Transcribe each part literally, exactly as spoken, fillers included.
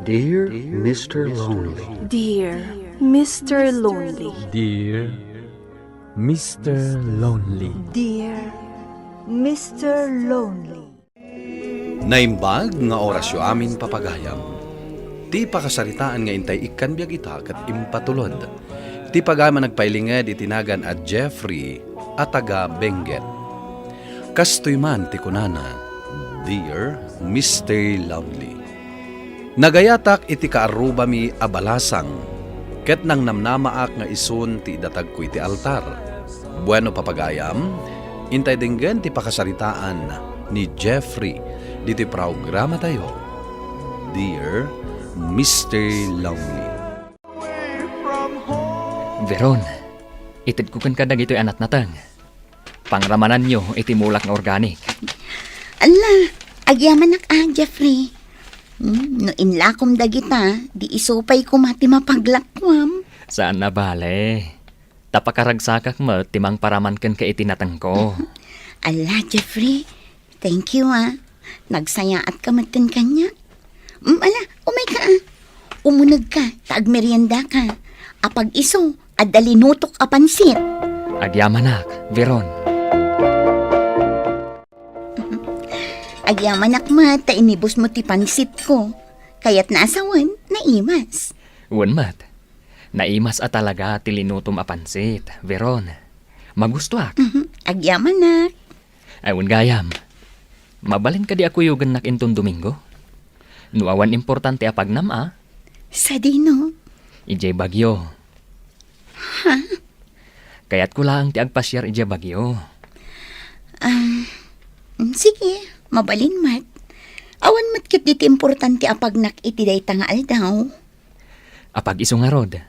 Dear Mister Lonely. Dear Mister Lonely. Dear Mister Lonely. Dear Mister Lonely. Naimbag nga orasyo amin, papagayam. Ti pakasaritaan nga intay ikkan biag ita ket impatulod ti pagayam a nagpailinged iti nagan a Jeffrey a taga Benguet. Kastoy man ti kunana, "Dear Mister Lonely, nagayatak iti kaarrubami a balasang, ket nangnamnamaak nga isun ti idatagko iti altar." Bueno, papagayam, intay denggen ti pakasaritaan ni Jeffrey ditoy programatayo, Dear Mister Lonely. Veron, itedko kenka dagitoy a natnateng. Pangramananyo iti mulak nga organic. Alla, agyamanak a, Jeffrey. Hmm, no inlakom dagita, di isu pay koma ti mapaglakuam. Saan a bale. Ta pakaragsakak met ti mangparaman kenka iti natengko. Alla, Jeffrey, thank you, ah. Nagsayaatka met ken kaniak. Mm, ala, umayka, ah. Umunegka, ta agmeriendaka. Apag-isu, adda linutok a pansit. Agyamanak, Veron. Agyamanak met ta inibusmo ti pansitko. Kayatna a sawen, naimas. Wen met. Naimas a talaga ti linutom a pansit, Veron. Magustuak. Mhm. Agyamanak. Ay, wen gayam. Mabalin kadi a kuyogennak inton Domingo? No awan importante a pagnam a? Sadino? Idiay Baguio. Ha? Kayatko laeng ti agpasiar idiay Baguio. Ah, mm, sige, mabalin met. Awan met ketdi ti importante a pagnak iti dayta nga aldaw. Apag-isu ngarud,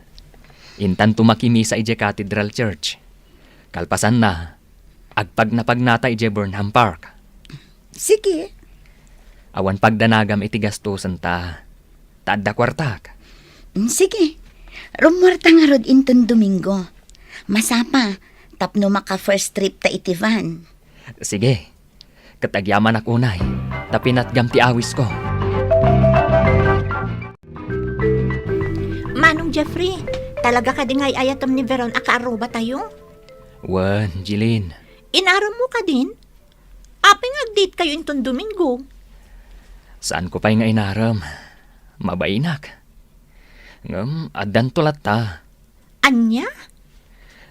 intanto makimisa idiay Cathedral Church. Kalpasanna, agpagnapagnata idiay Burnham Park. Sige. Awan pagdanagam iti gastusen ta, ta adda kuartak. Mm, sige. Rummuarta ngarud inton Domingo. Masapa, tapno maka-first trip ta iti van. Sige. Ket agyamanak unay, ta pinatgam ti awisko. Manong Jeffrey, talaga kadi nga ay-ayatem ni Veron a kaarrubatayo? Wen, Jeline. Inaremmo kadin? Apay nga ag-date kayo inton Domingo? Saanko pay nga inarem. Mabainak. Ngem, addanto latta. Ania?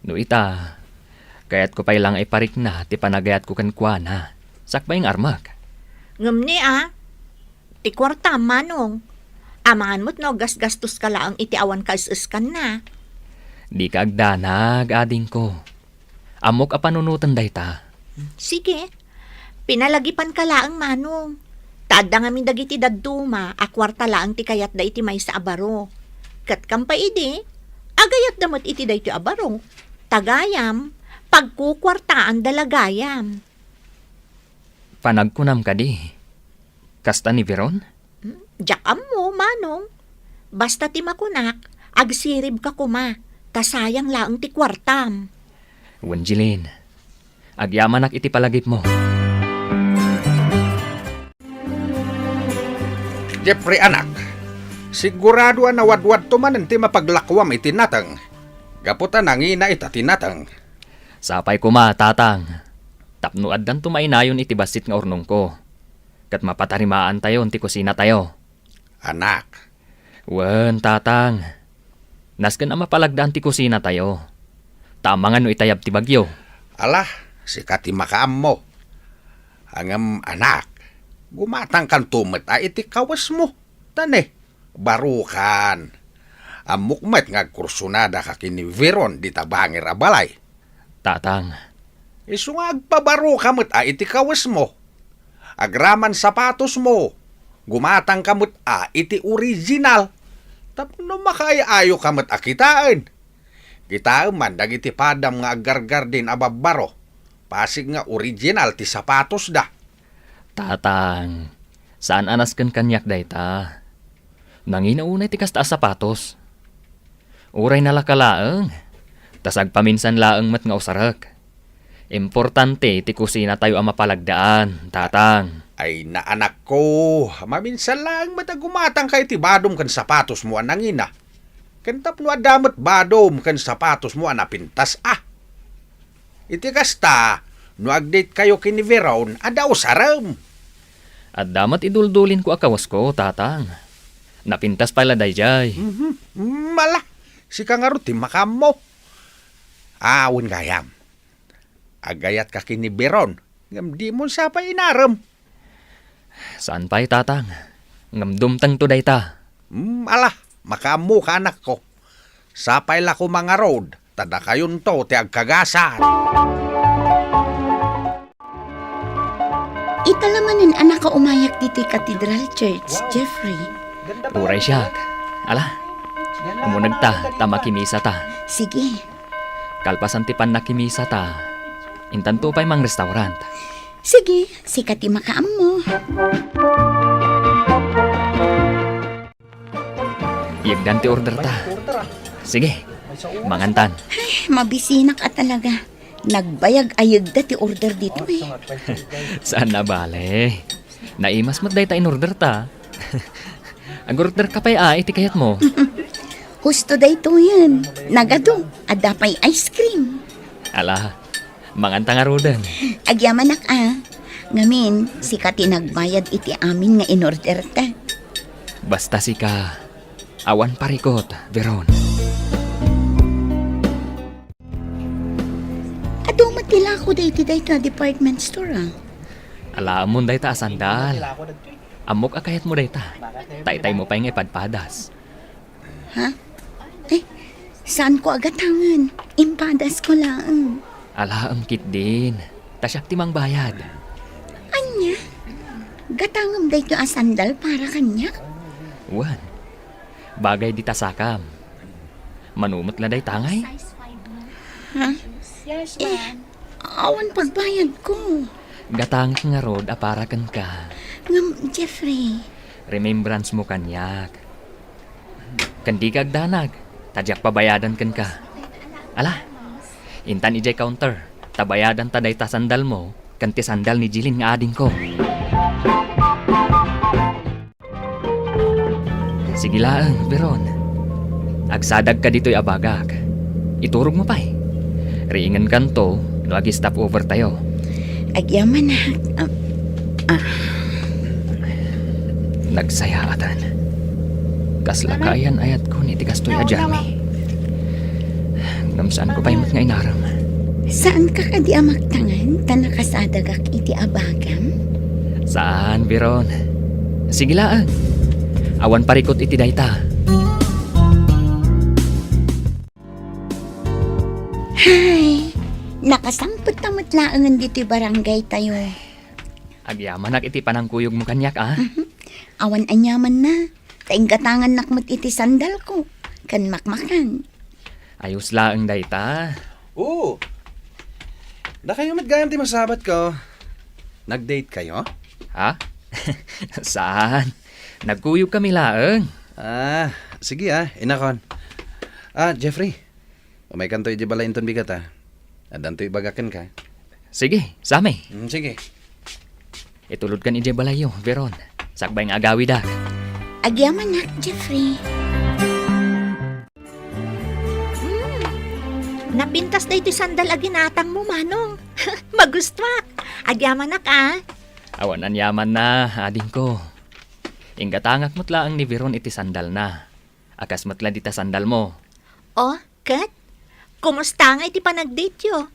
No ita, kayatko pay la nga iparikna ti panagayatko kenkuana, sakbay nga armak. Ngem ni a, ti kuarta, manong. Amangan met no aggasgastoska laeng iti awan kaes-eskanna. Dika agdanag, adingko. Ammok a panunoten dayta. Sige. Pinalagipanka laeng, manong. Ta adda ngamin dagiti dadduma a kuarta laeng ti kayatda iti maysa a baro. Ket kampay idi, agayatda met iti daytoy a baro. Ta gayam, pagkukuartaanda la gayam. Panagkunam kadi, kasta ni Veron? Hmm, diak ammo, manong. Basta ti makunak, agsiribka koma, ta sayang laeng ti kuartam. Wen, Jeline, agyamanak iti palagipmo. Jeffrey, anak, sigurado a nawadwadto manen ti mapaglakuam iti nateng, gapu ta nangina ita ti nateng. Sapay koma, tatang, tapno addanto mainayon iti bassit nga urnongko. Ket mapatarimaantayon ti kusinatayo. Anak. Wen, tatang. Nasken a mapalagdaan ti kusinatayo. Ta amangan no itayab ti bagyo. Ala, sika ti makaammo. Ngem, anak, gumatangkanto met a iti kawesmo. Ta ne, barukan. Ammok met nga agkursunadaka ken ni Veron dita bangir a balay. Tatang. Isu nga agpabaroka met a iti kawesmo. Agraman sapatosmo, gumatangka met a iti original. Tapno makaay-ayoka met a kitaen. Kitaem man dagiti padam nga aggargardin a babbaro. Pasig nga original ti sapatosda. Tatang, saan a nasken kaniak dayta. Nangina unay ti kasta a sapatos. Uray nalaka laeng, ta sagpaminsan laeng met nga usarek. Importante ti kusinatayo a mapalagdaan, tatang. Ay, na, anakko, maminsan laeng met a gumatangka iti badom ken sapatosmo a nangina. Ken tapno adda met badom ken sapatosmo a napintas a. Iti kasta, no agdate kayo ken ni Veron, adda usarem. Adda met iduldulinko a kawasko, Tatang. Napintas pay la daydiay. Mhm. Mala, sika ngarud ti makaammo. Awan gayam. Agayatka ken ni Veron, ngem dimon sa pay inarem. Saan pay, Tatang. Ngem dumtengto dayta. Hmm, ala, makaammoka, anakko. Sapay la koma ngarud, ta dakayonto ti agkagasat. Ita la manen a nakaumayak ditoy Cathedral Church, Jeffrey. Uray siak. Ala, umunegta, ta makimisata. Sige. Kalpasan ti pannakimisa ta, intanto pay mangrestaurant. Sige, sika ti makaammo. Yegdan ti order ta. Sige, mangantan. Ay, mabisinak a talaga. Nagbayag a yegda ti order ditoy. Saan a bale. Naimas met dayta in-order ta. Ag-order ka pay a iti kayatmo. Husto daytoyen. Nagadu, adda pay ice cream. Ala, manganta ngaruden. Agyamanak a. Ngamin, sika ti nagbayad iti amin nga in-order ta. Basta sika, awan parikot, Veron. Adu met ti lako dayta dayta department store, a. Alaamon dayta a sandal. Ammok a kayatmo dayta. Taytaymo pay nga ipadpadas. Ha? Ay, saanko a gatangen. Impadasko laeng. Alaem ketdin. Ta siak ti mangbayad. Ania? Gatangem daytoy a sandal para kaniak? Wen. Bagay dita sakam. Mano met la dayta ngay? Ha? Yes, eh, ma'am. Awan pagbayadko. Gatangek ngarud a para kenka. Ngem, Jeffrey. Remembrance mo kaniak. Ken dika agdanag, ta diak pabayadan kenka. Ala, intan idiay counter, ta bayadan ta dayta sandal mo, ken ti sandal ni Jeline nga adingko. Sige laeng, Veron. Agsadagka ditoy a bagak. Iturogmo pay. Riingenkanto no ag-stop over tayo. Agyamanak. Ah, ah. Nagsayaatan. Kasla kaayan-ayatkon iti kastoy a journey. Ngem saanko pay met nga inarem. Saanka kadi a maktangan ta nakasadagak iti abagam? Saan, Veron. Sige laeng. Awan parikot iti dayta. Hay, nakasangpet ta met laengen ditoy barangay tayo. Agyamanak iti panangkuyogmo kaniak, a? Mhm. Awan aniamanna. Ta inggatangannak met iti sandalko, ken makmakan. Ayos laeng dayta. Oo. Dakayo met gayam ti masabatko. Nag-date kayo? Ha? Saan? Nagkuyog kami laeng. Ah, sige, ah, inakon. Ah, Jeffrey, umaykanto idiay balay inton bigat, a. Addanto ibaga kenka. Sige, sami. Mm, sige. Itulodkan idiay balayyo, Veron. Sakbay nga agawidak. Agyamanak, Jeffrey. Hmm. Napintas daytoy sandal a ginatangmo, Manong. Magustuak. Agyamanak, a. Awan aniamanna, adingko. Inggatangak met laeng ni Veron iti sandalna. A kas met la dita sandalmo. Oh, ket? Kumusta ngay ti panagdateyo?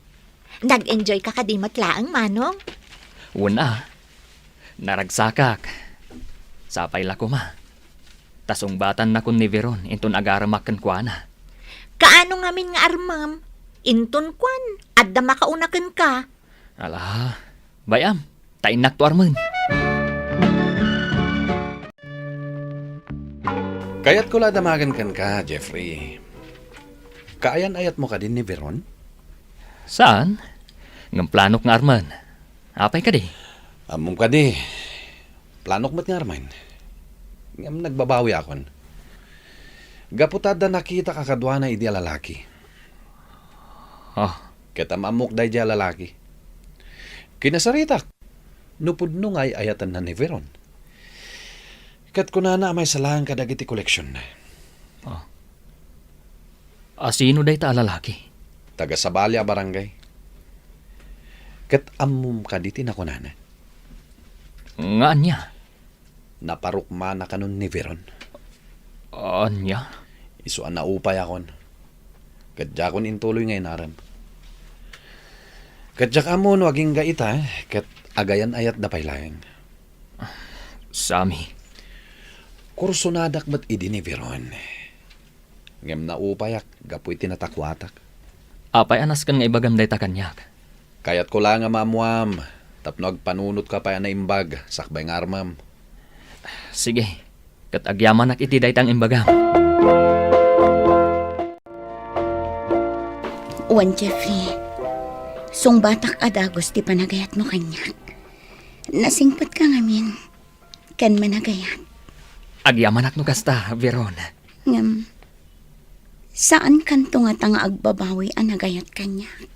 Nag-enjoyka kadi met laeng, Manong? Wen a. Naragsakak. Sapay la koma. Ta sungbatannakon ni Veron inton agaremak kenkuana. Kaano ngamin nga armem? Inton kuan, adda makauna kenka. Ala, bay-am, ta innakto armen. Kayatko la a damagen kenka, Jeffrey. Kaayan-ayatmo kadi ni Veron? Saan? Ngem planok nga armen. Apay kadi? Ammom kadi, planok met nga armen. Ngem nagbabawiakon. Gapu ta adda nakitak a kaduana idi a lalaki. Ah. Ket am-ammok daydiay a lalaki. Kinasaritak. no pudno nga ay-ayatenna ni Veron. Ket kunana a maysa laeng kadagiti koleksionna. Ah. A sino dayta a lalaki? Taga-sabali a barangay. Ket ammom kadi ti nakunana? Nga ania? Naparukmana kanon ni Veron. Ania? Isu a naupayakon. Ket diakon intuloy nga inarem. Ket diak ammo no agingga ita, ket agayan-ayatda pay laeng. Sami. Kursonadak met idi ni Veron. Ngem naupayak gapu iti natakuatak. Apay a nasken nga ibagam dayta kaniak? Kayatko la nga maammuam tapno agpanunotka pay a naimbag sakbay nga armem. Sige, ket agyamanak iti dayta nga imbagam. Wen, Jeffrey, sungbatak a dagus ti panagayatmo kaniak. Nasingpetka ngamin ken managayat. Agyamanak no kasta, Veron. Ngem, saankanto ngata nga agbabawi a nagayat kaniak.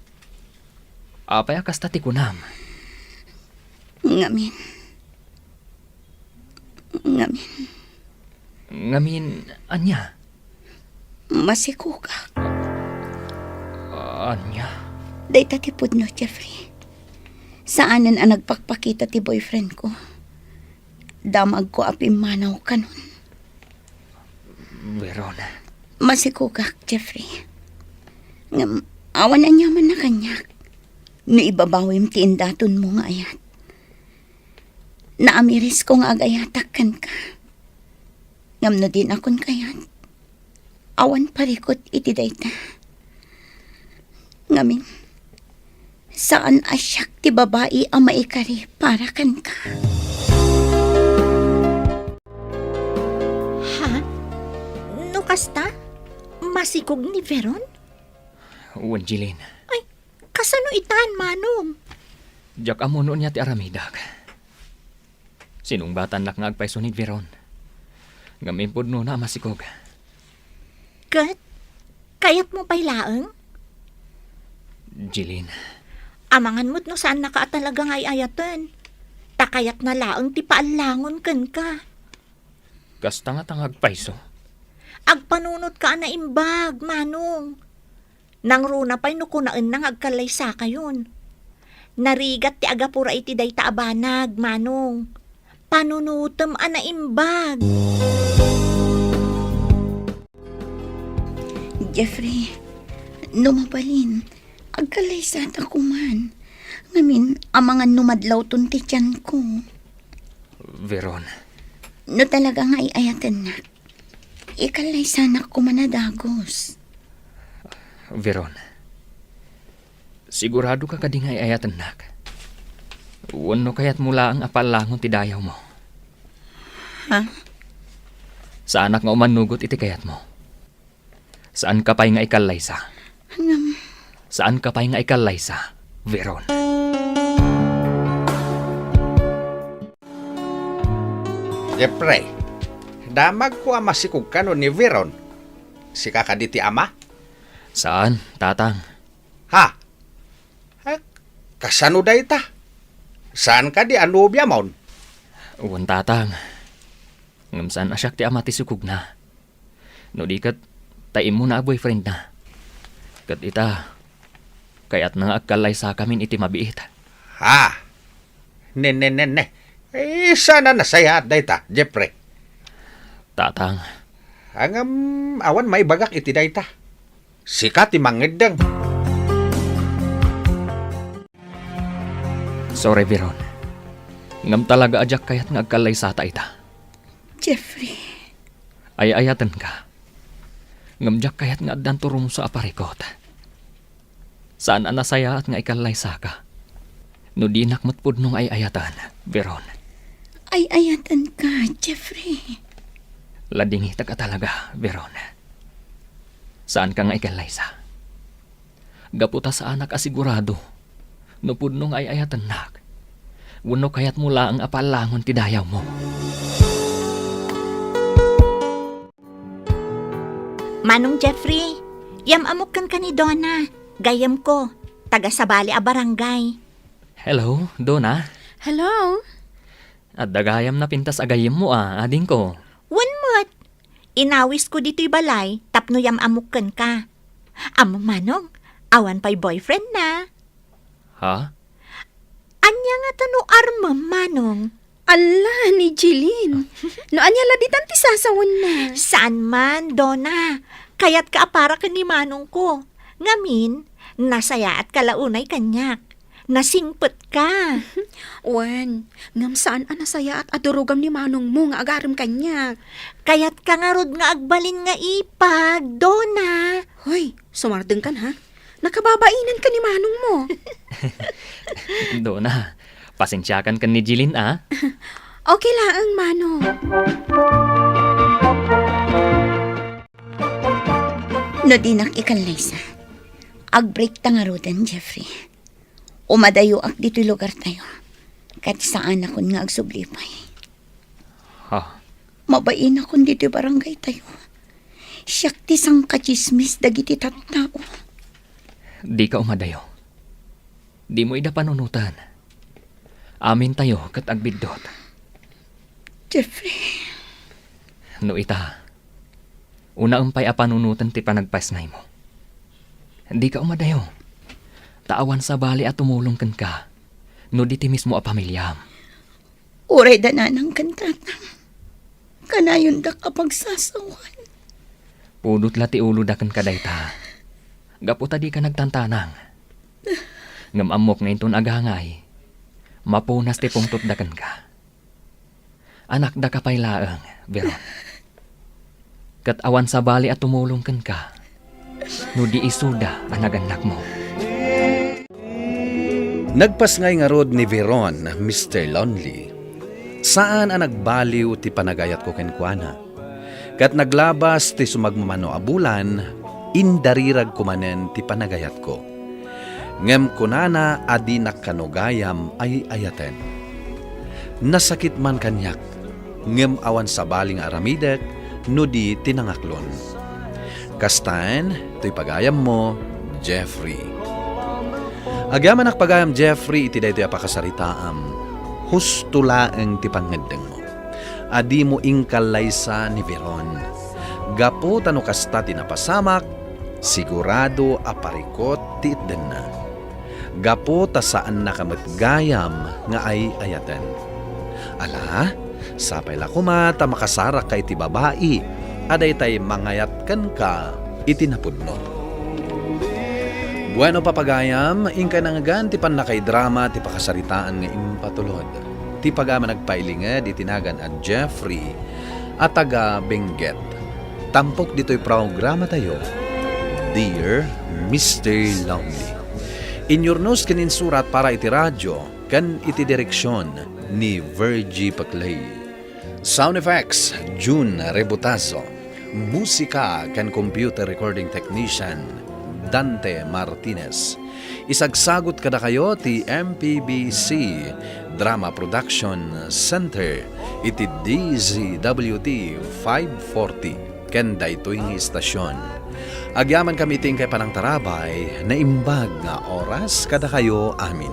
Apay a kasta ti kunam? Ngamin. Ngamin. Ngamin, ania? Masikogak. Ania? Dayta ti pudno, Jeffrey. Saanen a nagpakpakita ti boyfriend ko. Damagko a pimmanaw kanon. Veron. Masikogak, Jeffrey. Ngem, awan aniamanna kaniak. No ibabawim ti indatonmo nga ayat. Naamirisko nga agayatak kenka. Ngem no dinakon kayat, awan parikut iti dayta. Ngamin, saan a siak ti babai a maikari para kenka. Ha? No kasta, masikog ni Veron? Wen, Jeline. Ay, kasano itan, Manong? Diak ammo no ania ti aramidek. Sinungbatannak nga agpayso ni Veron. Ngem impudnona a masikog. Ket, kayatmo pay laeng? Jeline. Amangan met no saannaka a talaga nga ay-ayaten. Ta kayatna laeng ti paallangon kenka. Kasta ngata nga agpayso? Agpanunotka a naimbag, Manong. Nangruna pay no kunaenna nga agkallaysakayon. Narigat ti agapura iti dayta a banag, Manong. Panunotem a naimbag. Jeffrey, no mabalin, agkallaysata koman. Ngamin, amangan no madlawton ti tianko. Veron. No talaga nga ay-ayatennak, ikallaysanak koman a dagus. Veron, siguradoka kadi nga ay-ayatennak? Wenno kayatmo laeng a paallangon ti dayawmo? Ha? Saanak nga umannugot iti kayatmo. Saanka pay nga ikallaysa. Ngem. Saanka pay nga ikallaysa, Veron. Jeffrey, damagko a masikog kano ni Veron. Sika kadi ti ama? Saan, tatang. Ha? Eh, kasano dayta? Saan kadi a nobiamon? Wen, tatang. Ngem saan a siak ti ama ti sikogna. No di ket, ta immuna a boyfriendna. Ket ita, kayatna nga agkallaysakamin iti mabiit. Ha? Ne, ne, ne, ne. Eh, saan a nasayaat dayta, Jeffrey? Tatang. Ngem, awan maibagak iti dayta. Sika ti mangeddeng. Sorry, Veron. Ngem talaga a diak kayat nga agkallaysata ita. Jeffrey. Ay-ayatenka. Ngem diak kayat nga addan ti rumsa a parikut. Saan a nasayaat nga ikallaysaka. No dinak met pudno nga ay-ayatan, Veron. Ay-ayatanka, Jeffrey. Ladingitak a talaga, Veron. Saanka nga ikallaysa. Gapu ta saanak a sigurado no pudno nga ay-ayatennak wenno kayatmo laeng a paallangon ti dayawmo. Manong Jeffrey, yam-amok kenka ni Donna, gayyemko, taga sabali a barangay. Hello, Donna. Hello? Adda gayam napintas a gayyemmo a, adingko. Wen met. Inawisko ditoy balay tapno yam-ammok kenka. Ammom, Manong, awan pay boyfriend na. Ha? Ania ngata no armem, Manong? Alla, ni Jeline. No ania la ditan ti sasawenna? Saan man, Dona. Kayatka a para ken ni Manongko. Ngamin, nasayaatka la unay kaniak. Nasingpetka. Wen, ngem saan a nasayaat a durogam ni manongmo nga agarem kaniak. Kayatka ngarud nga agbalin nga ipag, Dona. Hoy, sumardengkan, ha? Nakababainanka ni manongmo. Dona, pasensiakan ken ni Jeline, a? Okay laeng, Manong. No dinak ikallaysa, agbreakta ngaruden, Jeffrey. Umadayoak ditoy lugartayo, ket saanakon nga agsubli pay. Ha? Mabainakon ditoy barangaytayo. Siak ti sangkachismis dagiti tattao. Dika umadayo. Dimo ida panunoten. Amintayo ket agbiddut. Jeffrey. No ita, unaem pay a panunoten ti panagpasngaymo. Dika umadayo. Ta awan sabali a tumulong kenka no di ti mismo a pamiliam. Uray da nanang ken tatang, kanayondak a pagsasawan. Pudot la ti uloda kenka dayta. Gapu ta dika nagtantanang. Ngem ammok nga inton agangay, mapunas ti pungtotda kenka. Anakdaka pay laeng, Veron. Ket awan sabali a tumulong kenka no di isuda a nagannakmo. Nagpasngay ngarud ni Veron, Mister Lonely. Saan a nagbaliw ti panagayatko kenkuana. Ket naglabas ti sumagmamano a bulan, indariragko manen ti panagayatko. Ngem kunana a dinak kano gayam ay-ayaten. Nasakit man kaniak, ngem awan sabali nga aramidek no di ti nangaklon. Kastaen, toy pagayammo, Jeffrey. Agyamanak pagayam, Jeffrey, iti daytoy a pakasaritaam. Husto laeng ti pangngeddengmo. A dimo inkallaysa ni Veron. Gapu ta no kasta ti napasamak, sigurado a parikut ti itdenna. Gapu ta saannaka met gayam nga ay-ayaten. Ala, sapay la koma ta makasarakka iti babai a daytay mangayat kenka iti napudno. Bueno, papagayam, inkay nangngegan ti pannakaidrama ti pakasaritaan nga impatulod. Ti pagayam a nagpailinged iti nagan a Jeffrey a taga Benguet. Tampok ditoy programatayo, Dear Mister Lonely. Inyurnos ken insurat para iti radio ken iti direksion ni Virgie Paclay. Sound effects, June Rebutazo. Musika ken computer recording technician, Dante Martinez. Isagsagut kadakayo ti M P B C Drama Production Center iti D Z W T five forty ken daytoy nga istasyon. Agyamankami iti inkay panangtarabay, naimbag nga oras kadakayo amin.